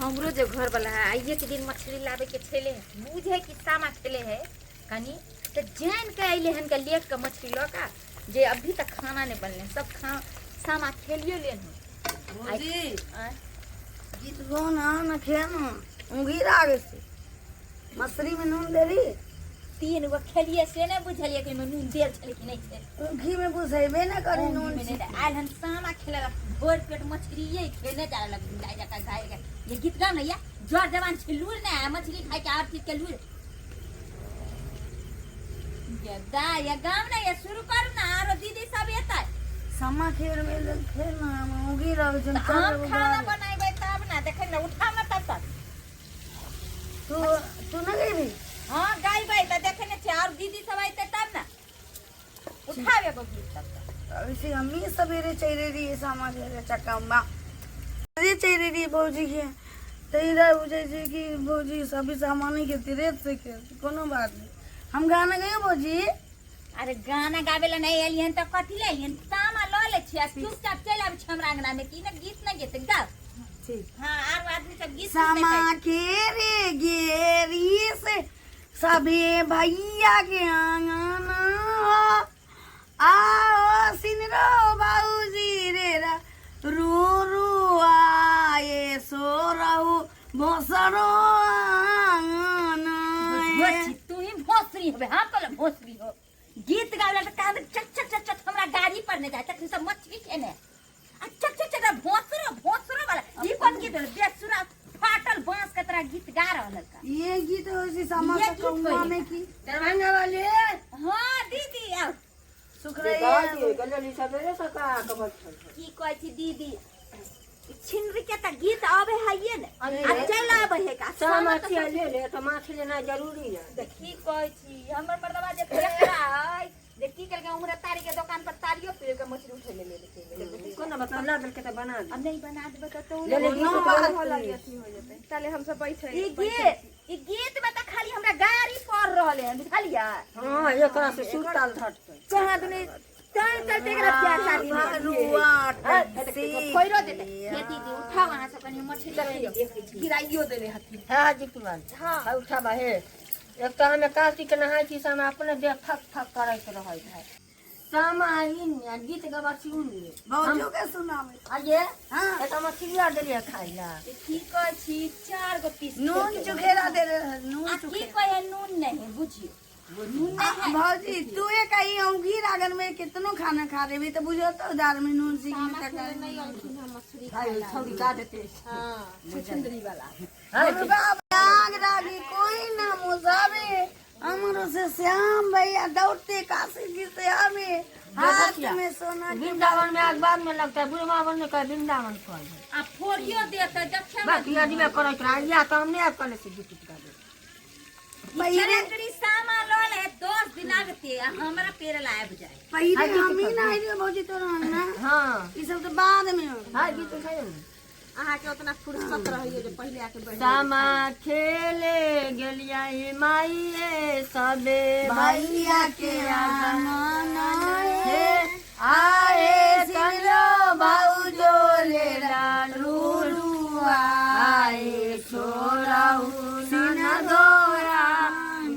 हमरो जे घर वाला है आइए के दिन मछली लाबे के छेले बुझे कि सामा खेले है कनी तो जान के अइले हन के लेट के मछली लऽ के जे अभी तक खाना नहीं बनले सब खा सामा खेलियो लेन हन। भौजी आँय, गीत गो ना ना खेल उंगी राग से मछली में नून देली तीन गो खेलिए से नहीं बुझलिए कि ओहिमे नून देल छलै कि नहीं छलै उंगी में बुझेबे ना करी नून में नहीं आयल हन सामा खेले ला भोर पेट मछलिए खेने जा लग जाय जा गाय के ये गीत गाओ ना या जोर जवान छै लूर ना है मछली खाए के आर चीज के लूर ये दा ये गाँव ना ये शुरू करू ना आरो दीदी सब एतै समा खेल में लोग खेल ना उंगी राग से तऽ हम खाना बनेबै तब ना देखै ना उठा ना तब तक तू तू ना गई हाँ गायबै तऽ देखै ने छियै आर दीदी सब अयतै तब ना उठाबे एगो गीत तब तक वैसे हमी सवेरे चल रही है सामा खेले चकम्बा सवेरे चल रही भौजी के तो इधर बुझे छै कि भौजी सभी सामान के रेत से खेल कोनो बात नहीं हम गाना गए भौजी अरे गाना गावे ला नहीं एलियन तऽ कथी ले एलियन सामा लऽ लै छियै आ चुपचाप चलि आबै छी हमरा अंगना में कि ना गीत ना गेतै गाओ ठीक हाँ आरो आदमी सब गीत सामा सुनतै खेरे गेरी से सभी भैया के आंगन आओ सिनरो बाबूजी रे रा रू रू आए सो रहू भोसरो आंगन भोसरी तू ही भोसरी होबे हम कहले भोसरी हो गीत गावे ला तऽ कान चट चट चट चट हमरा गाड़ी पर नहीं जाए तखन सब मछली खेने आ चट चट चट भोसरो भोसरो वाला ई कोन गीत होले बेसुरा फाटल बांस के तरह गीत गा रहल का ये गीत हो सी सामा ये गीत कौआ होई। में की दरभंगा वाले हाँ दीदी आओ सुख रही है की कहै छी दीदी छिनरी के तऽ गीत आबै है ने आ चलि आबै है का सामा ले ले तो माछ लेना जरूरी है की कहै छी हमर मर्दबा जे फेकरा है जे की केलकै उम्हरे तारी के दोकान पर तारियो पी के मछली उठे ले ले चलि कोना बता ला देलकै तऽ बना दे अब नहीं बना देबै तऽ तो ले ले कोनो बात ताले हम सब बैठे ई गीत ई गीत में तऽ खाली हमरा गाड़ी पड़ रहल है बुझलियै हाँ एकरा से सुताल धटतै कहाँ दुनी तैं चलते एकरा बियाह शादी नहि रुआ टट्टी फोइरो देतै हे दीदी उठाउ अहाँ सब कनि मछली देखै छी गिराइयो देने हथिन हाँ जी तुरंत हाँ उठा बा हे एक तऽ हमे काशी के नहाय छी से हम अपने देह फक फक करैत रहै है सामा इन आ गीत गबै छी उन भौजो के सुनावे आये हाँ एक मछली आर देलियै खाइ ला की कहै छी चार गो पीस नून चुखेरा दे रहे नून आ की चुखेरा कहै नून नहीं बुझियो नून आ, नहीं है भौजी तू एक आई औंगी रागन में कितनो खाना खा रहे तो बुझो तो दाल में नून सीख में सामा तक खेले नहीं अलखिन हम मछली खाइ छौरी गा देते छुछुंदरी वाला मुर्गा आग रागी कोई ना मुसावे हमरो से श्याम भैया दौड़ते काशी जी से आवे हाथ में सोना के वृंदावन में आग बाद में लगता है बुढ़वा ने कहे वृंदावन कह आ फोड़ियो देते जखन बाकी आदमी करैत रहा या तो हमने आब कले से गीत गा दे पहिले चरकरी सामा लल है 10 दिन आगते आ हमरा पेड़ ला आबि जाए पहिले हम ही ना आइलियो भौजी तोरा ना हाँ ई सब तो बाद में हो हाँ गीत उठाइए ना अहाँ के उतना फुर्सत रहैये जे पहिले आके बैठ सामा खेले गेलियै माइये सबे भैया के आंगन हे आए सिरो भाउजो रे लालू आए छोराऊ सिना दोरा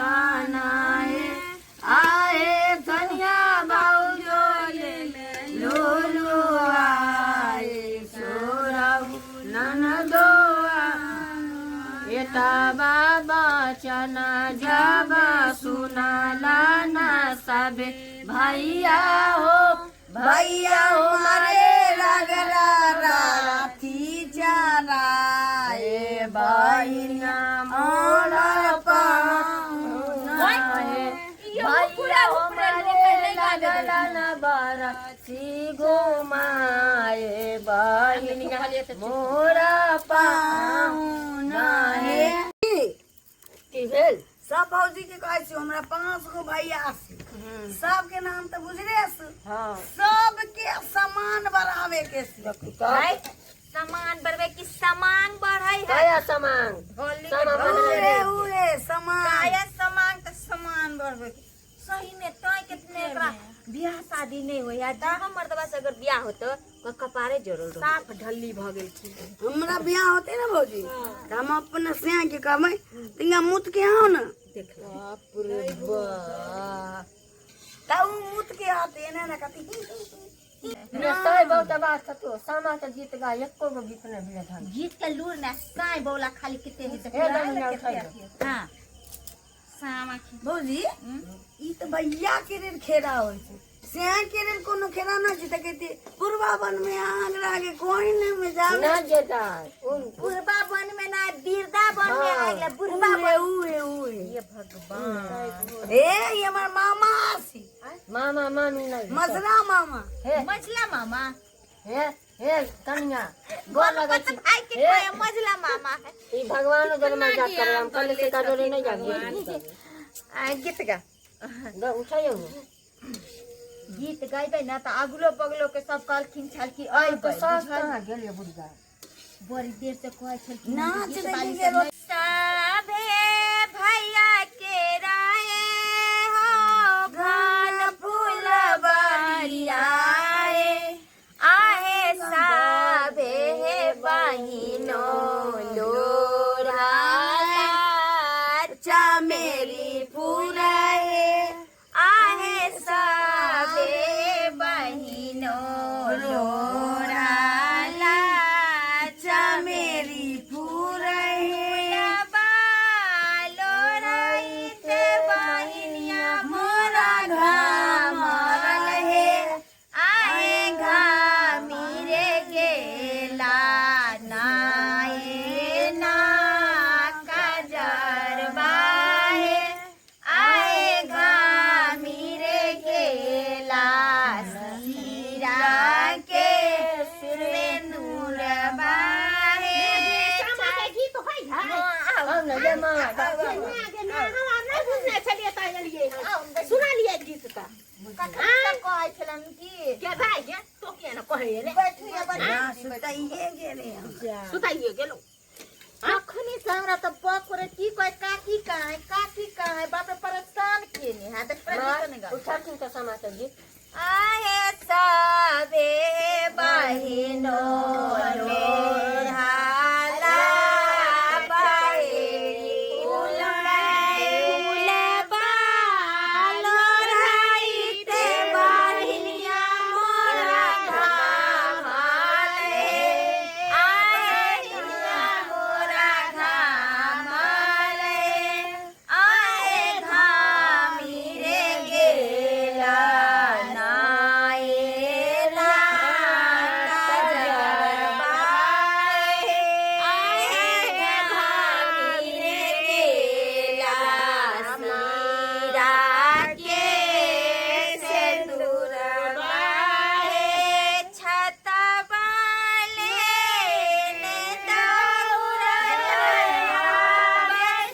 गाना हे आए धनिया भाउजो ले लोलू आए छोराऊ ननदोआ एता बाबा चना जाबा सुनाला ना सबे भैया हो भैया हो मारे रगरा राथी चराए बहिना मोरा पाहुना हे भैया हो मारे लगला ना बरसी घुमाए बहिना मोरा पाहुना हे की भेल सब भौजी के कहै छी हमरा पांच गो भैया छै सबके नाम तऽ बुझले छै हाँ सबके समान बढ़ावे के छै भाई सामान बढ़बे कि सामान बढ़ै है काया सामान होली के सामान उहे उहे समान काया सामान तऽ सामान बढ़बे के सही में तोय कितने एकरा बियाह शादी नहीं होय आ दाह मर्दबा से अगर बियाह होतो तो कपार कपारे जरल रहे। साफ ढल्ली भऽ गेलखिन। हमरा बियाह होते ना भौजी, तऽ हम अपना सिया के कहबै तिंगा मुत के आओ ना। देख लो। बाप रे बाप। तऽ उ मुत के आते एना ना कहती। ने साई बहुत आवाज थतो सामा के गीत गा एको गो गीत नहीं भेल हन। गीत के लूर ना साई बौला खाली किते है। हे दमिया उठाइ दो। हां सामा की भौजी ई तऽ भैया के लेल खेरा होइ छै, सिया के लेल कोनो खेरा ना छै। तऽ कहती पूर्वा वन में आंगरा के कोई नहीं में जावे ना जेता उन बुढ़बा वन में ना बिरदा वन में आ गेला बुढ़बा। उहे उहे उहे। ये भगवान। ए ई हमर मामा आसी। मामा मामी नहीं। मजरा मामा। हे मझला मामा। हे हे कनिया गोर लगै छी। भाई के हे। कोई मझला मामा है। ई भगवान जन्म जात करे हम कल से काजोरे नहीं जागे। आ गीत गा। ग उठाइयो। गीत गाइबै ना तऽ अगलो बगलो के सब कहलखिन छल कि तो अइबै। सास कहाँ गेलिए बुढ़िया? बड़ी देर से कहै छलखिन। नाच गीत देखी बाली गेलो। सब सभे भैया के राये हो घन फूल बरियाए आहे साभे बहिनो लोरा चमेली फूल हे आहे साभे बहिनो लोरा चमेली फूल हे मोरा घामरल हे आए घामी रे गेला नाए ना काजर बाहे आए घामी रे गेला सीरा के सिंदूर बाहे। सामा के गीत होइ है? हम न जे माँ ना गे ना, हम आब नहि बुझने छलियै तऽ एलियै हन। सुनलियै गीत तऽ। कखन कहै छलन कि गे भाइ गे, तो किया ने कहै एलै? बैठू या बैठू। ना सुताइए गेले हम। सुताइए गेलौ। अखनी से हमरा तऽ बक रे की कहै काकी कहाँ है काकी कहाँ है, बाप रे परेशान केने है तऽ परेशान गा। उठाथिन तऽ सामा के गीत। आहे सबे बहिनो लोढ़ाला बहेरी फूल लोढ़ाइते बहिनिया मोरा घामल हे आहे बहिनिया मोरा घामल हे आए घामी रे गेला नाए ना काजर बाहे आए घामी रे गेला सीरा के सिंदूर बाहे छतवा लेने दौड़ल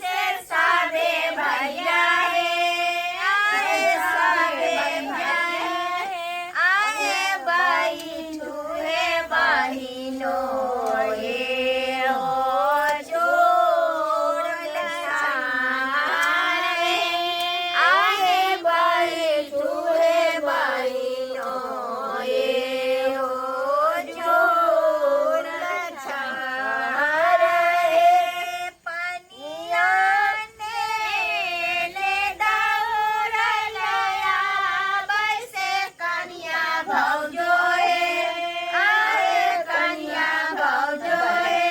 से साबे भैया हे आए साबे भैया हे आए बैठू हे बहिनो हे हो जोड़ल सारे आए बैठू हे बहिनो हे हो जोड़ल छारे पनिया ने ले दौड़ल आबै से कनिया भौजो हे आए कनिया भौजो हे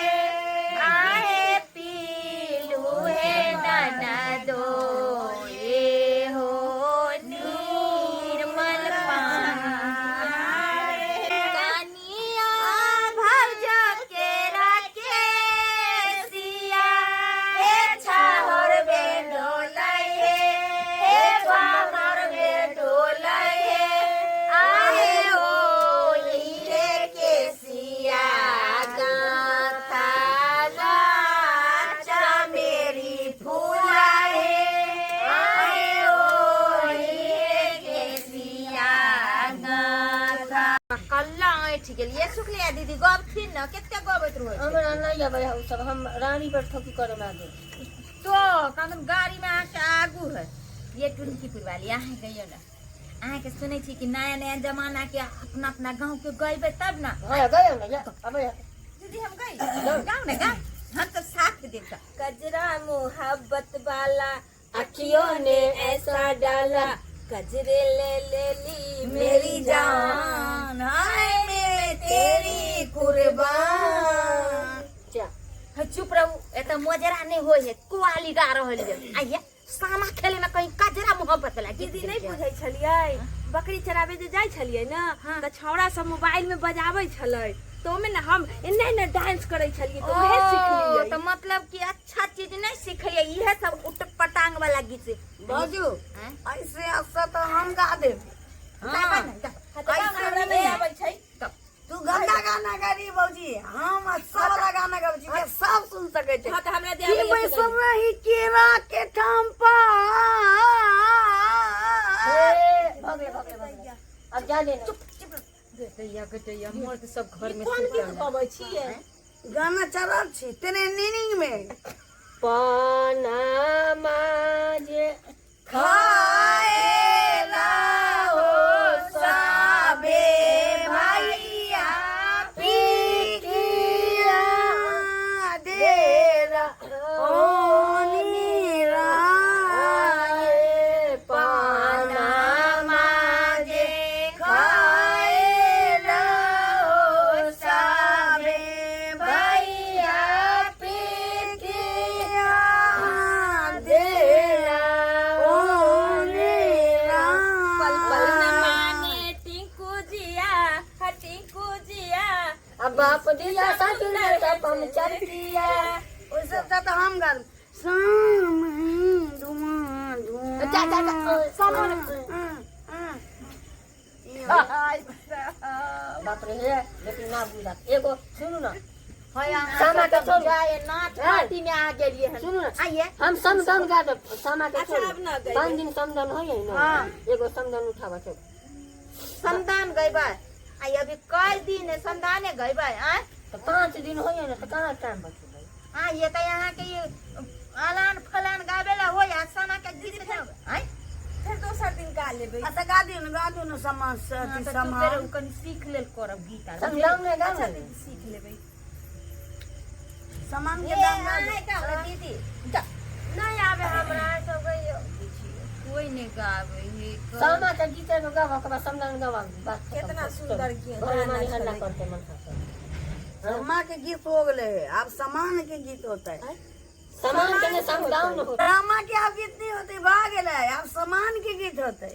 आए पीलू हे ननदो हे हो निर्मल पानी कनिया भौजो के राखे सिया हे छाहर बे डोलै हे हे बामर बे डोलै हे आहे ओ हीरे के सिया गाथा चमेली फूला हे आहे ओ हीरे के सिया गाथा कल्ला ऐठ गेल ये सुखलिया दीदी गबथिन न कते गबैत रहै छै। हमरा नहीं अबै है उ सब, हम रानी पर ठोकी करे में आगे। तो कदम गाड़ी में अहाँके आगू है। ये टुनकी पुरवाली अहाँ गइयो न। अहाँके सुनै छी कि नया नया जमाना के अपना अपना गाँव के गएबै तब ना। हाँ गए ना, जा अबे। दीदी हम गई, गाँव ना गाँव, हम तो साथ देब। कजरा मोहब्बत वाला अखियों ने ऐसा डाला, कजरे ले ले ली मेरी जान, हाय मैं तेरी कुर्बान। जा। हे चुप रहू, एतऽ मोजरा नहि होइ है, कुआली गा रहल ये। आइये सामा खेले में कहीं कजरा मोहब्बत वाला गीत दीदी नहीं गेलकै। बुझै छलियै, बकरी चराबे जे जाइ छलियै ने तऽ छौड़ा सब मोबाइल में बजाबै छलै, तऽ ओमे ने हम एना एना डांस करै छलियै, तऽ उहे ओ, सिखलियै। तऽ मतलब कि अच्छा चीज नहीं सिखलियै, इहे सब उटक पटांग वाला गीत से। बाजू हैं? ऐसे अच्छा तो हम गा देब। गाबा ने, गा। हाँ, तऽ गाँव ऐसे हमरा नहीं। नहि आबै छै। तू गंदा गाना गाड़ी भौजी, हम अच्छा वाला गाना गाबै छी जे सब सुन सकै छै। हाँ तऽ हमरा जे की आबैया से बैसल रही केरा के ठाम पर। ए भऽ गेलै, भऽ गेलै, भऽ गेलै, अब जा ले। चुप चुप, गटैया गटैया मर्द सब घर में कोन सुतल गीत है। गबै छियै? गाना चलल छी ट्रेनिंग में। पनामा जे खाए हो साबे भैया पिकिया देरा ओ नीरा, पनामा जे खाए हो साबे भैया पिकिया देरा ओ नीरा। पल पल न माने टिंकू जिया, हा टिंकू जिया। अब बाप दिया सासुर तब हम चल दिया। ओइसे तऽ हम गाल शाम धुआं धुआं। जा जा जा, सामान। बाप रे, हे लेकिन ना बुझत। एगो सुनू ना। है अहाँ सामा के सब छोड़ू। जाए नाच पार्टी में अहाँ गेलियै हन। सुनू ना। आइये। हम समदाउन गा देब सामा के। अच्छा, छोड़ू। अब ना गइबै। 5 दिन समदाउन होइए ना? हाँ। एगो समदाउन उठाबऽ चलू। समदान गइबै? आई अभी कई दिन है समदाने गइबै आय? तऽ 5 दिन होइए ना, तऽ कहाँ टाइम बचबै? आ ये तऽ यहाँ के ये अलान फलान गावे ला होय आ सामा के गीत गावे आय? फेर दोसर दिन गा लेबै। अच्छा गा दियौ ने, गा दियौ ने सामान से। हाँ, अथी तऽ चुप सामान रहू, कनि सीख लेल करब गीत आर। समदाउन नहि गाउ अच्छा ने। दीदी, सीख लेबै। सामान ए के दाम गा आय गावे दीदी जा। नहि आबे हमरा सब। कोई नहि गावे हे। सामा के गीत एगो गाबऽ, ओकर बाद समदाउन गाबऽ, बात खतम। केतना चलू। सुंदर गीत घरमे गाना मानी हल्ला छलै। करतै मनसा सब। सामा के गीत हो गेलै, आब सामान के गीत होतै। सामान के नहि, समदाउन हो। सामा के आब गीत नहीं होते, भा गेलै, आब सामान के गीत होतै।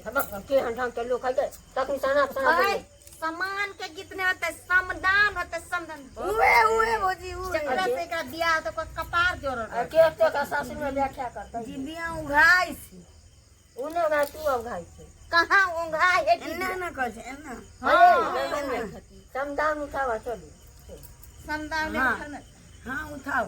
केहन ढंग के लोक है तखनी सना सना। आय सामान के गीत नहि होतै, समदान होतै, समदान। उहे उहे भौजी, उहे। जकरा से एकरा बियाह होतै ओकर कपार जोड़ल रहतै। के एते का सासुर में व्याख्या करतै? जिबिया उघाइ छी। उ नहि उघाय, तू उघाय छै। कहाँ ओंघा हे दीदी? एना एना कहै छै एना। हाँ, समदाउन उठाबऽ चलू। समदान हाँ। उठल ने। हाँ उठाओ।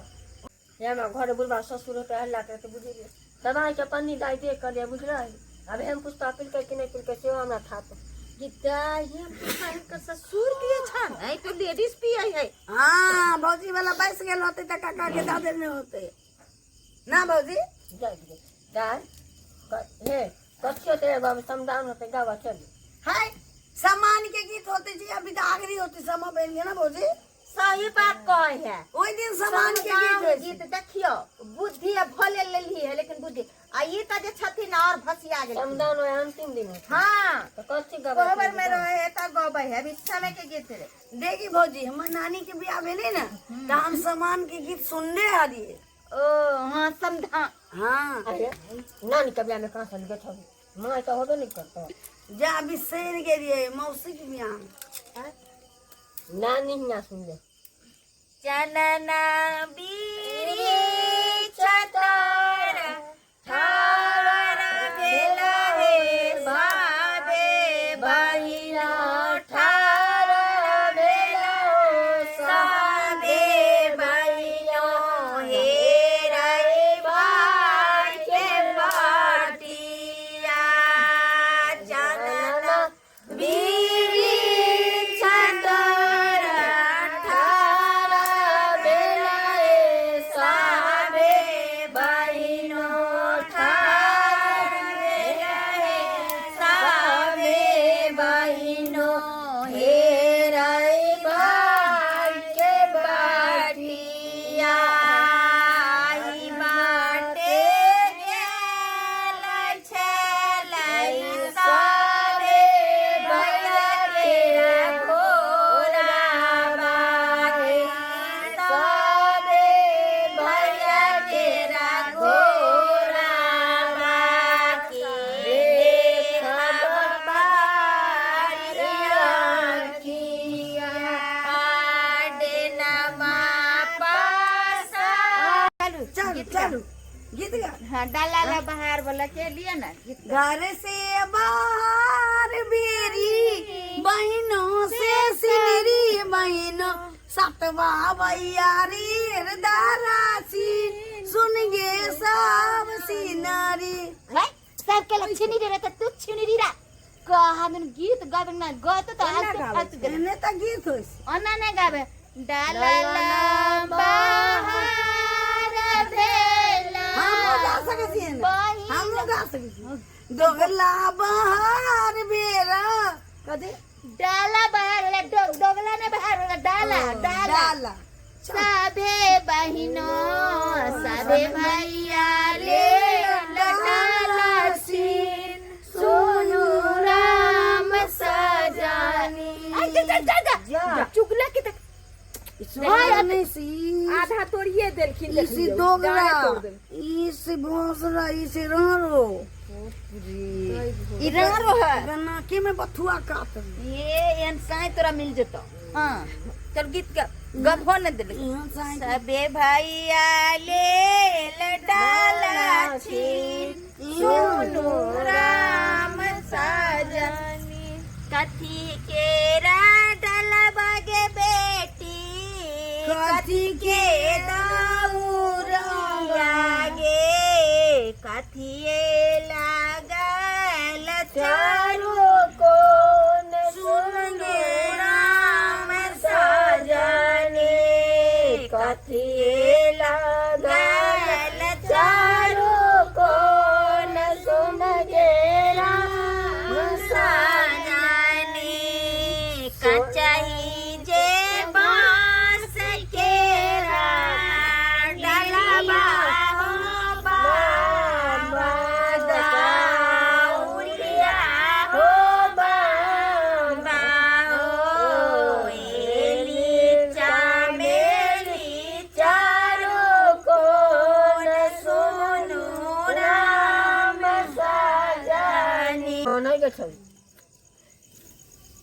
हे हमरा घर बुढ़बा ससुर होते हल्ला करते, बुझलियै? दवाई के पन्नी दाइ देख कर लिए, बुझलै? अब हम पुष्पा पिलकै कि नहि पिलकै सेहो हमरा था पर। गीता हम पुष्पा हिनकर ससुर पिए छन, ऐ तो लेडीज पिए है। हाँ भौजी वाला बैस गेल होते तऽ काका के दऽ देने होते ना भौजी? जाइ दियै दाइ हे कथी होते, एगो समदाउन होते, गाबऽ चलू। हाय सामान के गीत होते जी, अभी तऽ आगरी होते समा बन गया ना भौजी। सही बात कहे है। ओहि दिन सामान के गीत समदाउन होइ छै। गीत देखियो, बुद्धि अब भले लेली है लेकिन बुद्धि आ ई तऽ जे छथिन और भसिया गेल। समदाउन होय अंतिम दिन होते। हाँ। तऽ कथी गाबऽ? कोहबर में रहे है तऽ गबै है, अभी समय के गीत रे। देखी भौजी, हमर नानी के बियाह भेलै ने तऽ हम सामान के गीत सुनने हलियै। ओ हाँ, समधान। हाँ। अरे नानी के बियाह में कहाँ से गेल छौ? माँ तऽ होबे नहि करतौ। जा अभी सैर गेलियै मौसी के बियाह में। नानी हियाँ सुनले। चनना बीरी छतर ठार भेल हे साबे बहिना, ठार भेल साबे बहिनो, हे रे भाई के बाटिया। चनना बीरी छतर ठार भेल हे। चलू गीत गा। चलू गीत गा। हाँ, डाला ला बहार वाला के लिए ना गीत गा। घर से बाहर बेरी बहनों से सिनरी बहनों सतवा भैयारी दारासी सुन गे सब सिनरी। है सबके लग छिनी रे त तू छिनी रे कहा दिन गीत गाबे ना गाते त ओना आलतू गाबै फालतू गेलै। एने त गीत होइ छै। ओना नहि गाबे। डाला बहार भेला हमहूँ गा सकै छियै ने। बहिन। हमहूँ गा सकै छियै। दोगला बहार बेरा कथी डाला बहार होला, डोगला ने बहार होला, डाला डाला। डाला सभे बहिनो सभे भैया ले डाला सीन सोनू राम सजानी। आई जा जा जा जा जा। चुगला के तक सोनी सी आधा तोड़िए देलखिन। इसी देखियौ, दोगला डाले तोड़ देलखिन। इसी भोसरा इसी रारो। ई रारो है। गन्ना में बथुआ काट। ये एहन साई तोरा मिल जतो। हाँ चल गीत गा, गबहो न देलक। एहन साई सबे भैया ले डाला छीन सोनू राम सजनी। कथी केरा डलबा गे बेटी, कथी के दाऊरा गे, कथिए लागल चारू कोन सुन गे राम सजनी, कथिए लागल चारू कोन सुन गे राम सजनी। कचही जे बांस केरा डलबा हो बाबा दाउरिया हो बाबा हो एली चमेली चारू कोन सुनु राम सजनी। नहीं गे छौ।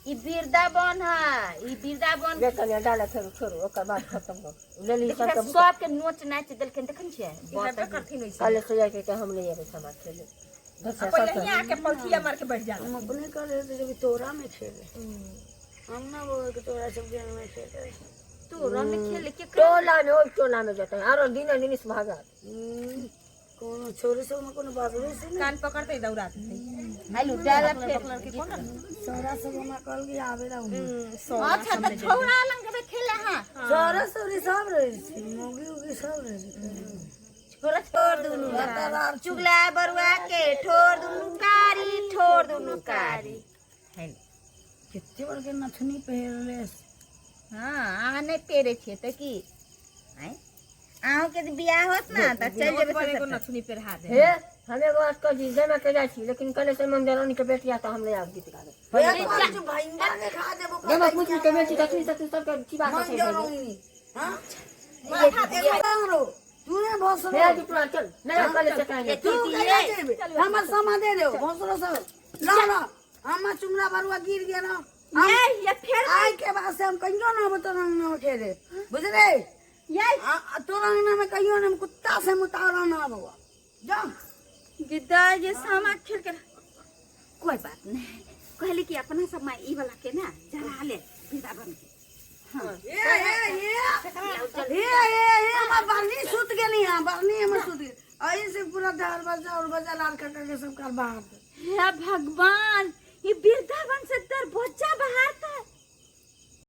ई वृंदावन है, ई वृंदावन। गे कनिया डाला छोड़ू छोड़ू, ओकर बाद खत्म हो लेली सबके। सबके नोच नाच देलखिन, देखन छियै। हेबे करथिन ओइसे। कल से जाके के हम नहीं अबे समाज खेले। आ पहिले हियाँ आके पलथिया मार के बैठ जाला। हम अपने करे थे जब तोरा में खेले, हम ना बोले कि तोरा सब गेम में खेले। तोरा में खेले के टोला में, ओइ टोला में जते आरो दिन दिन भागा। कोनो छोरी सब में कोनो बात से ना कान पकड़ते ही दौड़ा देते। हेलो डाला फेर लड़के कोन छोरा सब हमरा कहल कि आवे ला। अच्छा त छौड़ा लंग जेबै खेले। हाँ छोरा छोरी सब रहे छै, मौगी उगी सब रहे छै। छोरा छोड़ दुनू चुगला बरुआ के ठोर दुनू कारी, ठोर दुनू कारी। कितने बड़ के नथनी पहिरले। हाँ, अहाँ नहि पेरे छियै तऽ की आँय, अहूँके जे बियाह होत ने तऽ चलि जेबै। पर एगो ससुर। नथुनी पेरहा दे। हे, हम एगो बात कह दी जमा के जाइ छी, लेकिन कल से मंजरानी के बेटिया तो हम नहीं आब गीत गावे। भैंगा के खा देबो। जमा पूछ के बेटी तखनी तखनी सबके चिबा के मंजरौनी हां एगो तू ने भोसरो। हे गीत चल नहीं कल से कहेंगे। तू कहिया जेबे? हमर सामान दे दे भोसरो सब ना ना, हमर चुमड़ा बरुआ गिर गेल ना। ये ये फेर आइ के बाद से हम कहियो ना आबो तोरा अंगना में खेले, बुझले? ये तोरा अंगना में कहियो ना, हम कुत्ता से मुतारा ना आबो जा। गिद्दा ये सामा खेल के कोई बात नहीं। कहली कि अपना सब माँ ई वाला के ना जरा ले वृंदावन के। ए ए ए ए ए ए, हमर बरनी सुत गेली। हां, बरनी हमर सुत गेली। ऐसे पूरा दाल बजा और बजा लाल काका के सब कर बाहर। हे भगवान, ये वृंदावन से दरवाजा बाहर था।